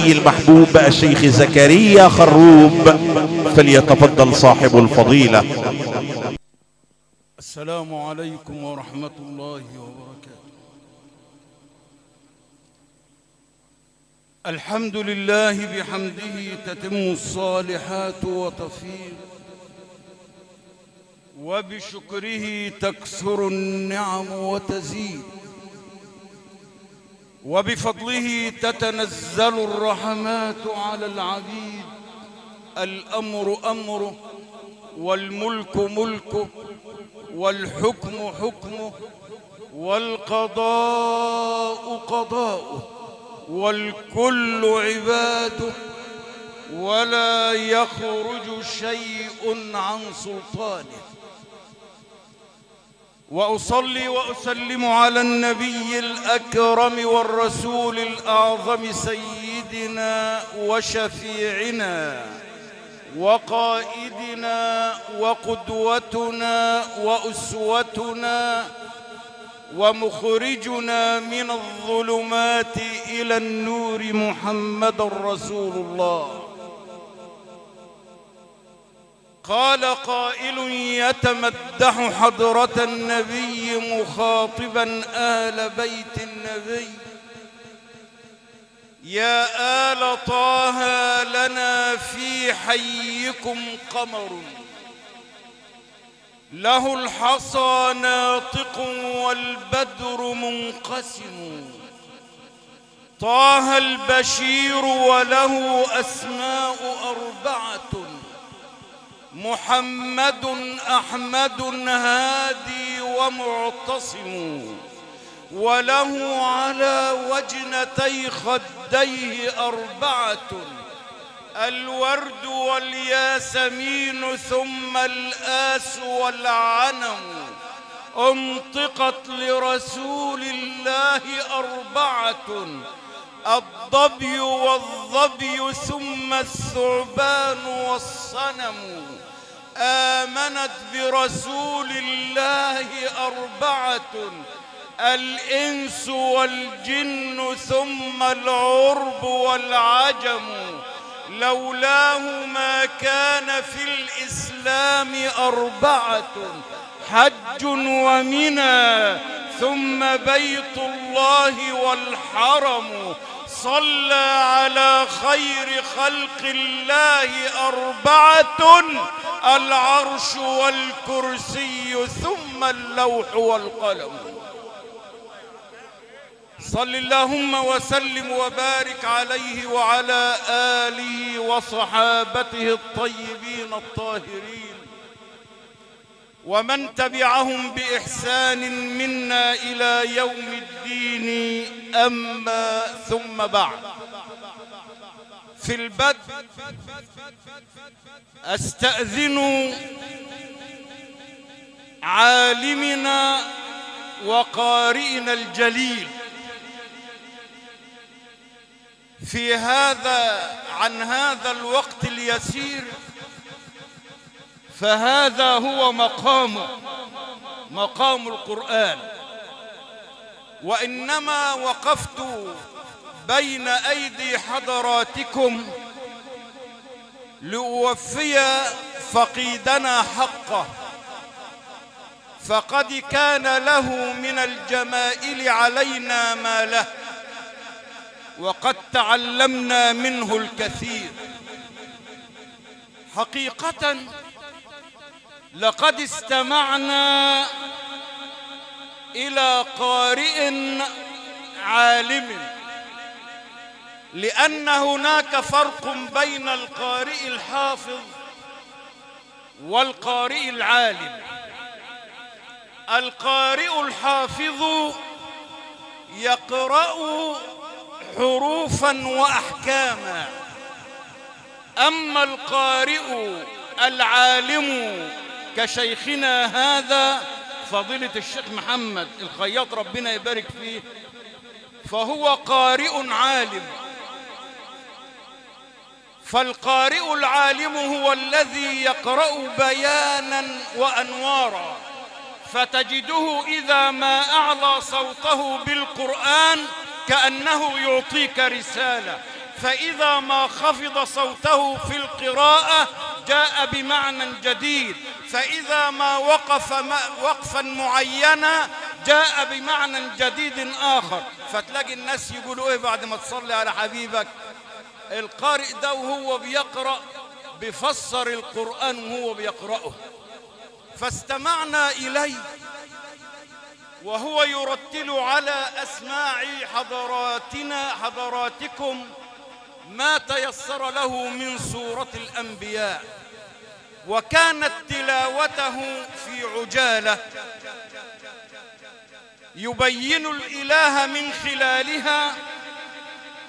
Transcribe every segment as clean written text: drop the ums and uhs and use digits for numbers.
النبي المحبوب الشيخ زكريا خروب، فليتفضل صاحب الفضيلة. السلام عليكم ورحمة الله وبركاته. الحمد لله بحمده تتم الصالحات وتفيض، وبشكره تكثر النعم وتزيد، وبفضله تتنزل الرحمات على العبيد. الأمر أمره، والملك ملكه، والحكم حكمه، والقضاء قضاؤه، والكل عباده، ولا يخرج شيء عن سلطانه. وأصلي وأسلم على النبي الأكرم والرسول الأعظم سيدنا وشفيعنا وقائدنا وقدوتنا وأسوتنا ومخرجنا من الظلمات إلى النور، محمد رسول الله. قال قائل يتمدح حضرة النبي مخاطبا آل بيت النبي: يا آل طه لنا في حيكم قمر، له الحصى ناطق والبدر منقسم، طه البشير وله أسماء أربعة، محمد أحمد هادي ومعتصم، وله على وجنتي خديه أربعة، الورد والياسمين ثم الآس والعنم، انطقت لرسول الله أربعة، الضبي والظبي ثم الثعبان والصنم، آمنت برسول الله أربعة، الإنس والجن ثم العرب والعجم، لولاه ما كان في الإسلام أربعة، حج ومنى ثم بيت الله والحرم، صلى على خير خلق الله أربعة، العرش والكرسي ثم اللوح والقلم. صل اللهم وسلم وبارك عليه وعلى آله وصحابته الطيبين الطاهرين، ومن تبعهم بإحسان منا إلى يوم الدين. أما ثم بعد، في البدء أستأذن عالمنا وقارئنا الجليل في عن هذا الوقت اليسير، فهذا هو مقام القرآن، وإنما وقفت بين أيدي حضراتكم لأوفي فقيدنا حقه، فقد كان له من الجمائل علينا ما له، وقد تعلمنا منه الكثير. حقيقة لقد استمعنا إلى قارئ عالم، لأن هناك فرق بين القارئ الحافظ والقارئ العالم. القارئ الحافظ يقرأ حروفا وأحكاما، أما القارئ العالم كشيخنا هذا فضيلة الشيخ محمد الخياط ربنا يبارك فيه، فهو قارئ عالم. فالقارئ العالم هو الذي يقرأ بيانا وأنوارا، فتجده إذا ما أعلى صوته بالقرآن كأنه يعطيك رسالة، فإذا ما خفض صوته في القراءة جاء بمعنى جديد، فإذا ما وقف وقفا معينا جاء بمعنى جديد آخر. فتلاقي الناس يقولوا إيه بعد ما تصلي على حبيبك؟ القارئ ده وهو بيقرأ بفسر القرآن وهو بيقرأه. فاستمعنا إليه وهو يرتل على أسماع حضراتكم ما تيسر له من سورة الأنبياء، وكانت تلاوته في عجالة يبين الإله من خلالها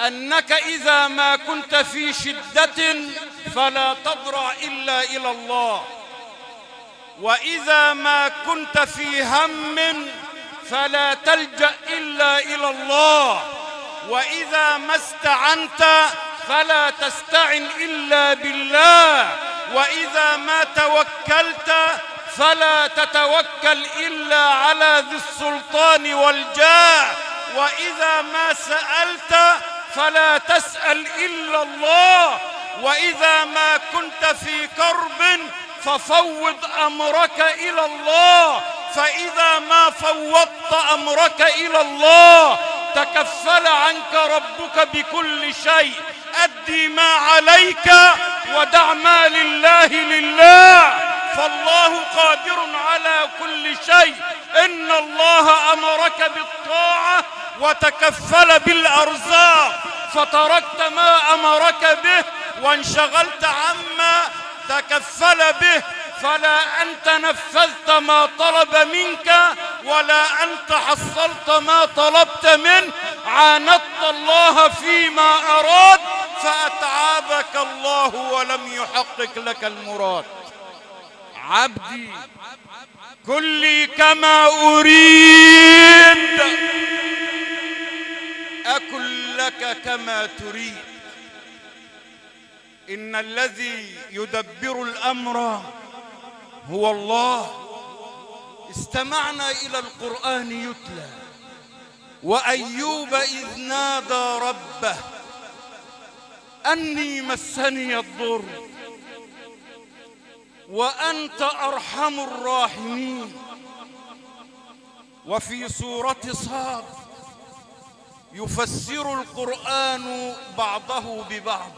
أنك إذا ما كنت في شدة فلا تضرع إلا إلى الله، وإذا ما كنت في هم فلا تلجأ إلا إلى الله، وإذا ما استعنت فلا تستعن إلا بالله، وإذا ما توكلت فلا تتوكل إلا على ذي السلطان والجاه، وإذا ما سألت فلا تسأل إلا الله، وإذا ما كنت في كرب ففوض أمرك إلى الله، فإذا ما فوضت أمرك إلى الله تكفل عنك ربك بكل شيء. أدي ما عليك ودع ما لله لله، فالله قادر على كل شيء. إن الله أمرك بالطاعة وتكفل بالأرزاق، فتركت ما أمرك به وانشغلت عما تكفل به، فلا أنت نفذت ما طلب منك ولا أنت حصلت ما طلبت منه، عاندت الله فيما أراد فأتعابك الله ولم يحقق لك المراد. عبدي كلي كما أريد أكن لك كما تريد. إن الذي يدبر الأمر هو الله. استمعنا إلى القرآن يتلى، وأيوب إذ نادى ربه أني مسني الضر وأنت أرحم الراحمين. وفي سورة صاد يفسر القرآن بعضه ببعض.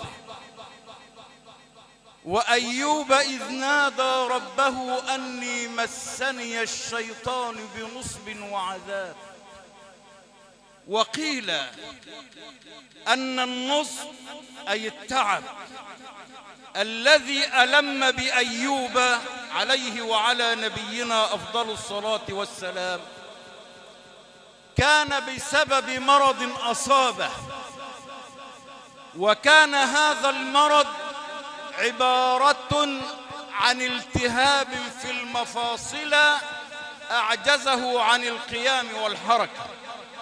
وأيوب إذ نادى ربه أني مسني الشيطان بنصب وعذاب. وقيل أن النصب أي التعب الذي ألم بأيوب عليه وعلى نبينا أفضل الصلاة والسلام كان بسبب مرض أصابه، وكان هذا المرض عبارة عن التهاب في المفاصل أعجزه عن القيام والحركة.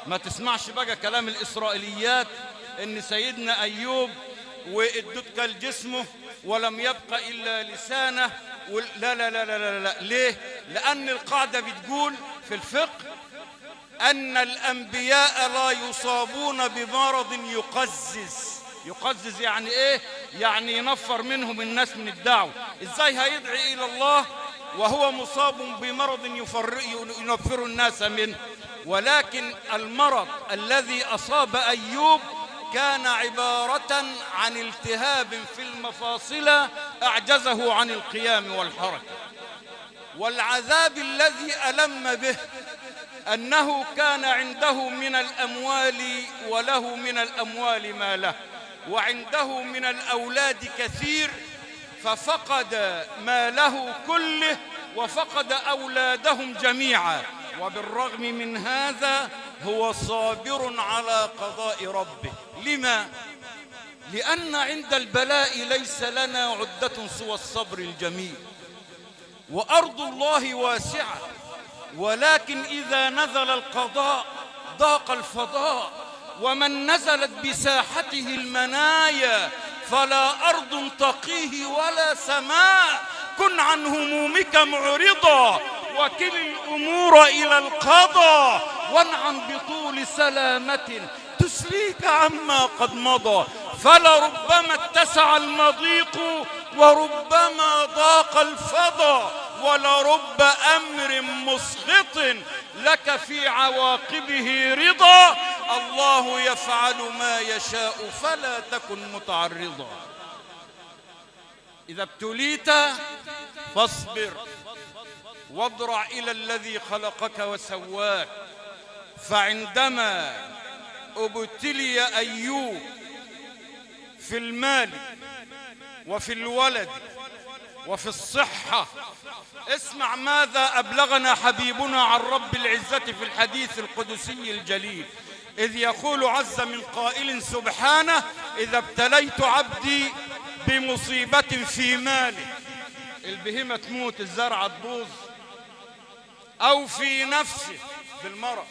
ما تسمعش بقى كلام الإسرائيليات إن سيدنا أيوب وادت كل جسمه ولم يبقى إلا لسانه. لا لا لا لا لا لا. ليه؟ لأن القاعدة بتقول في الفقه أن الأنبياء لا يصابون بمرض يقزز. يقزز يعني إيه؟ يعني ينفر منهم الناس من الدعوة. إزاي هيدعي إلى الله وهو مصاب بمرض ينفر الناس منه؟ ولكن المرض الذي أصاب أيوب كان عبارة عن التهاب في المفاصل أعجزه عن القيام والحركة. والعذاب الذي ألم به أنه كان عنده من الأموال وله من الأموال ما له، وعنده من الأولاد كثير، ففقد ماله كله وفقد أولادهم جميعا، وبالرغم من هذا هو صابر على قضاء ربه. لما؟ لأن عند البلاء ليس لنا عدة سوى الصبر الجميل. وأرض الله واسعة، ولكن إذا نزل القضاء ضاق الفضاء، ومن نزلت بساحته المنايا فلا أرض تقيه ولا سماء. كن عن همومك معرضا وكل الأمور إلى القضاء، وانعم بطول سلامة تسليك عما قد مضى. فلربما اتسع المضيق وربما ضاق الفضا، ولرب أمر مسخط لك في عواقبه رضا. الله يفعل ما يشاء فلا تكن متعرضا. إذا ابتليت فاصبر واضرع إلى الذي خلقك وسواك. فعندما ابتلي أيوب في المال وفي الولد وفي الصحة، اسمع ماذا أبلغنا حبيبنا عن رب العزة في الحديث القدسي الجليل، إذ يقول عز من قائل سبحانه: إذا ابتليت عبدي بمصيبة في ماله، البهيمة تموت، الزرعة تبوظ، أو في نفسه بالمرض،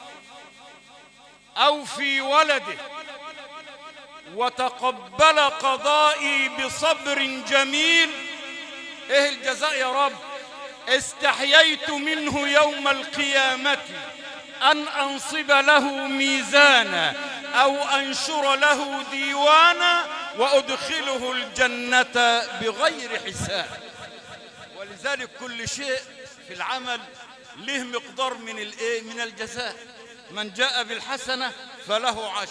أو في ولده، وتقبل قضائي بصبر جميل، إيه الجزاء يا رب؟ استحييت منه يوم القيامة أن أنصب له ميزانا أو أنشر له ديوانا وأدخله الجنة بغير حساب. ولذلك كل شيء في العمل له مقدار من الجزاء. من جاء بالحسنة فله 10.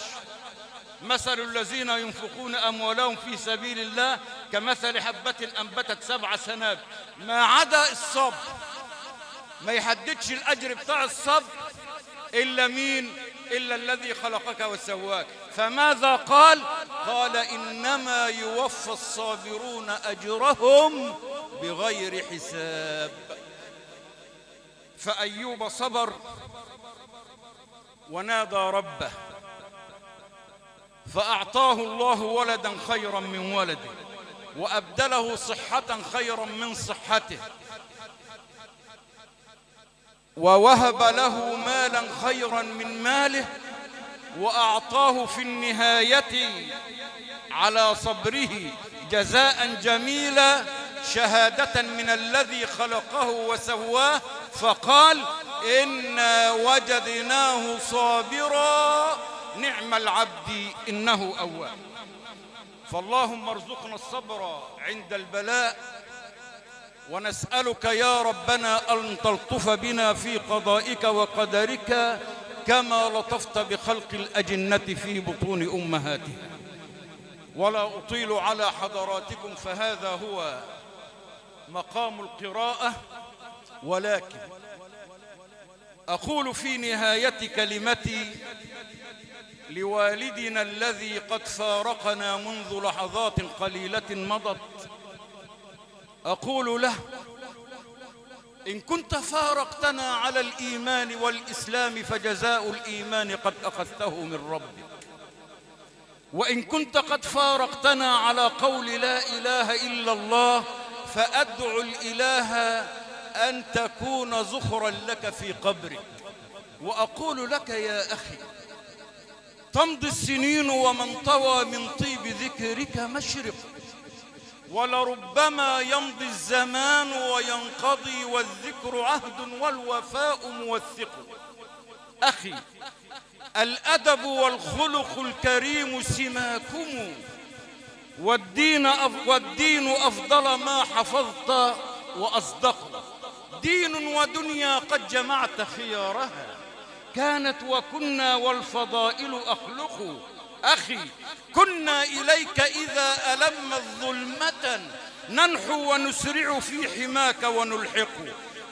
مثل الذين ينفقون أموالهم في سبيل الله كمثل حبة أنبتت 7 سنابل. ما عدا الصبر، ما يحددش الأجر بتاع الصبر إلا مين؟ إلا الذي خلقك وسواك. فماذا قال؟ قال: إنما يوفى الصابرون أجرهم بغير حساب. فأيوب صبر ونادى ربه فأعطاه الله ولدا خيرا من ولده، وأبدله صحة خيرا من صحته، ووهب له مالا خيرا من ماله، وأعطاه في النهاية على صبره جزاء جميلا، شهادة من الذي خلقه وسواه، فقال: إنا وجدناه صابرا نعم العبد إنه أواب. فاللهم ارزقنا الصبر عند البلاء، ونسألك يا ربنا أن تلطف بنا في قضائك وقدرك كما لطفت بخلق الأجنة في بطون أمهاتها. ولا أطيل على حضراتكم، فهذا هو مقام القراءة، ولكن أقول في نهاية كلمتي لوالدنا الذي قد فارقنا منذ لحظات قليلة مضت، أقول له: إن كنت فارقتنا على الإيمان والإسلام فجزاء الإيمان قد أخذته من ربك، وإن كنت قد فارقتنا على قول لا إله إلا الله فأدعو الإله أن تكون زخرا لك في قبرك. وأقول لك يا أخي: تمضي السنين ومن طوى من طيب ذكرك مشرق، ولربما يمضي الزمان وينقضي والذكر عهد والوفاء موثق. أخي، الأدب والخلق الكريم سماكم، والدين أفضل ما حفظت وأصدق. دين ودنيا قد جمعت خيارها، كانت وكنا والفضائل أخلق. أخي، كنا إليك إذا ألمت ظلمة ننحو ونسرع في حماك ونلحق.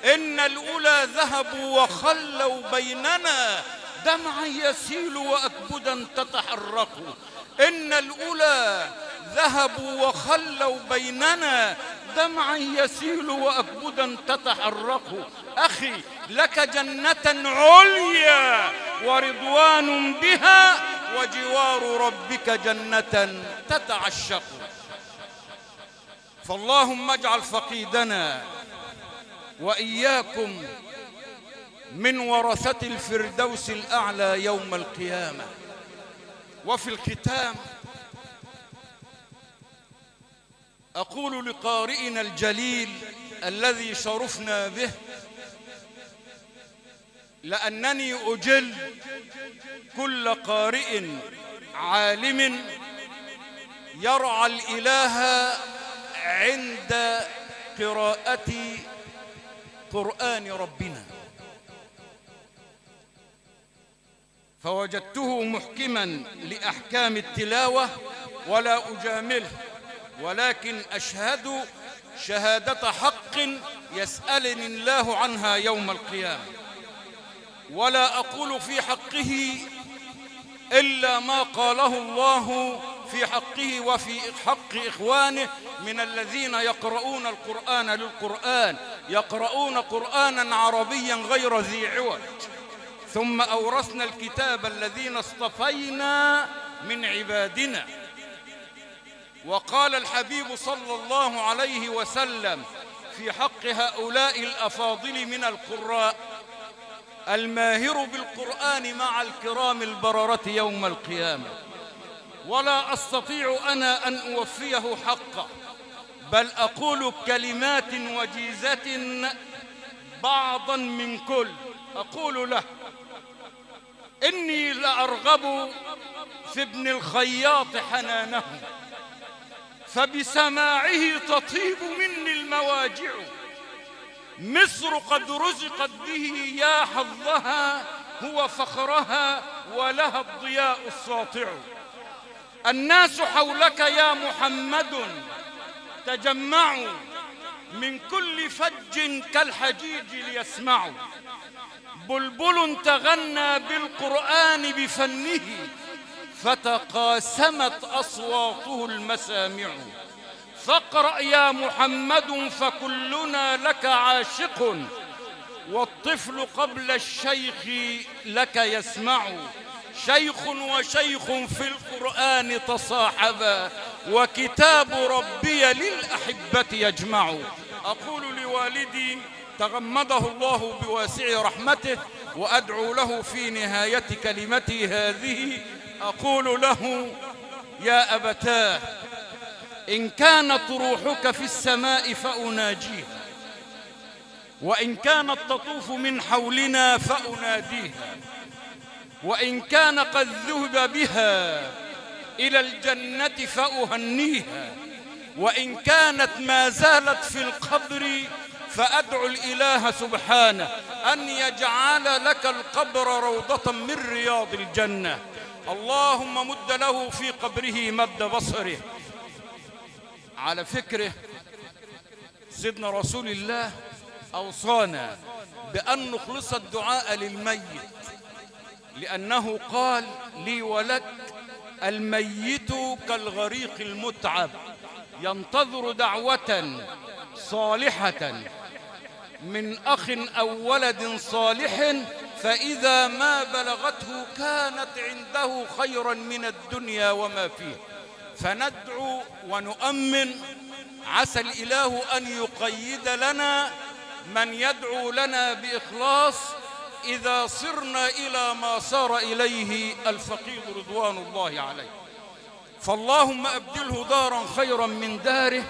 إن الأولى ذهبوا وخلوا بيننا دمعا يسيل وأكبدا تتحرق. إن الأولى ذهبوا وخلوا بيننا دمعا يسيل وأكبدا تتحرق. أخي، لك جنة عليا ورضوان بها، وجوار ربك جنة تتعشق. فاللهم اجعل فقيدنا وإياكم من ورثة الفردوس الأعلى يوم القيامة. وفي الختام أقول لقارئنا الجليل الذي شرفنا به، لأنني أجل، كل قارئ عالم، يرعى الإله عند قراءة قرآن ربنا، فوجدته محكما لأحكام التلاوة ولا أجامله، ولكن أشهد شهادة حق يسألني الله عنها يوم القيامة، ولا أقول في حقه إلا ما قاله الله في حقه وفي حق إخوانه من الذين يقرؤون القرآن للقرآن، يقرؤون قرآنا عربيا غير ذي عوج. ثم أورثنا الكتاب الذين اصطفينا من عبادنا. وقال الحبيب صلى الله عليه وسلم في حق هؤلاء الأفاضل من القراء: الماهر بالقرآن مع الكرام البررة يوم القيامة. ولا أستطيع أنا أن أوفيه حقه، بل أقول كلمات وجيزة بعضا من كل. أقول له: إني لأرغب في ابن الخياط حنانه، فبسماعه تطيب مني المواجع. مصر قد رزقت به يا حظها، هو فخرها ولها الضياء الساطع. الناس حولك يا محمد تجمعوا، من كل فج كالحجيج ليسمعوا. بلبل تغنى بالقرآن بفنه، فتقاسمت أصواته المسامع. فاقرأ يا محمد فكلنا لك عاشق، والطفل قبل الشيخ لك يسمع. شيخ وشيخ في القرآن تصاحبا، وكتاب ربي للأحبة يجمع. أقول لوالدي تغمده الله بواسع رحمته، وأدعو له في نهاية كلمتي هذه، أقول له: يا أبتاه، إن كانت روحك في السماء فأناجيها، وإن كانت تطوف من حولنا فأناديها، وإن كان قد ذهب بها إلى الجنة فأهنيها، وإن كانت ما زالت في القبر فأدعو الإله سبحانه أن يجعل لك القبر روضة من رياض الجنة. اللهم مد له في قبره مد بصره. على فكره سيدنا رسول الله أوصانا بأن نخلص الدعاء للميت، لأنه قال لي ولك: الميت كالغريق المتعب، ينتظر دعوة صالحة من أخ أو ولد صالح، فإذا ما بلغته كانت عنده خيرا من الدنيا وما فيه. فندعو ونؤمن، عسى الإله أن يقيد لنا من يدعو لنا بإخلاص إذا صرنا إلى ما صار إليه الفقيد رضوان الله عليه. فاللهم أبدله دارا خيرا من داره،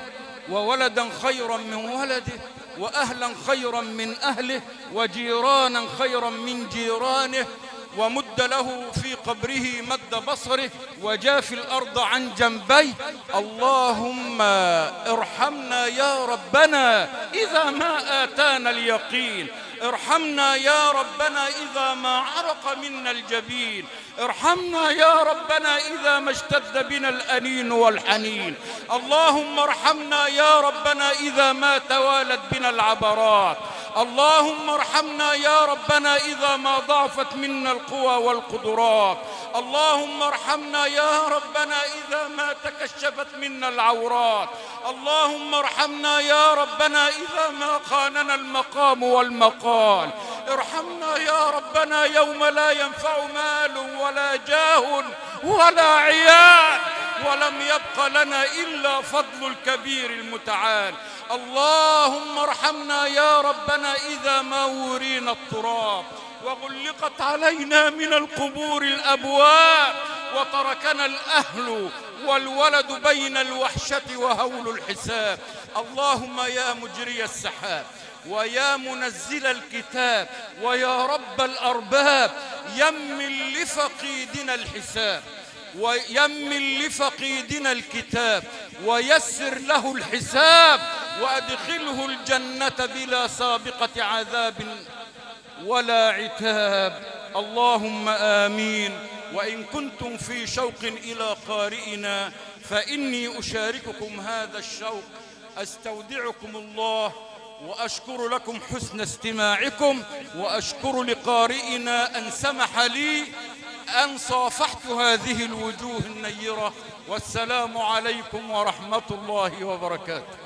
وولدا خيرا من ولده، وأهلا خيرا من أهله، وجيرانا خيرا من جيرانه، ومد له في قبره مد بصره، وجاف الأرض عن جنبيه. اللهم ارحمنا يا ربنا إذا ما آتانا اليقين، ارحمنا يا ربنا إذا ما عرق منا الجبين، ارحمنا يا ربنا إذا ما اشتد بنا الأنين والحنين. اللهم ارحمنا يا ربنا إذا ما توالت بنا العبرات. اللهم ارحمنا يا ربنا إذا ما ضعفت منا القوى والقدرات. اللهم ارحمنا يا ربنا إذا ما تكشفت منا العورات. اللهم ارحمنا يا ربنا إذا ما خاننا المقام والمقال. ارحمنا يا ربنا يوم لا ينفع مال ولا جاه ولا عيال، ولم يبق لنا إلا فضل الكبير المتعال. اللهم ارحمنا يا ربنا إذا ما ورينا التراب، وغلقت علينا من القبور الأبواب، وتركنا الأهل والولد بين الوحشة وهول الحساب. اللهم يا مجري السحاب، ويا منزل الكتاب، ويا رب الأرباب، يمن لفقيدنا الحساب. ويمن لفقيدنا الكتاب ويسر له الحساب وأدخله الجنة بلا سابقة عذاب ولا عتاب. اللهم آمين. وإن كنتم في شوق إلى قارئنا فإني أشارككم هذا الشوق. أستودعكم الله وأشكر لكم حسن استماعكم، وأشكر لقارئنا أن سمح لي أن صافحت هذه الوجوه النيرة. والسلام عليكم ورحمة الله وبركاته.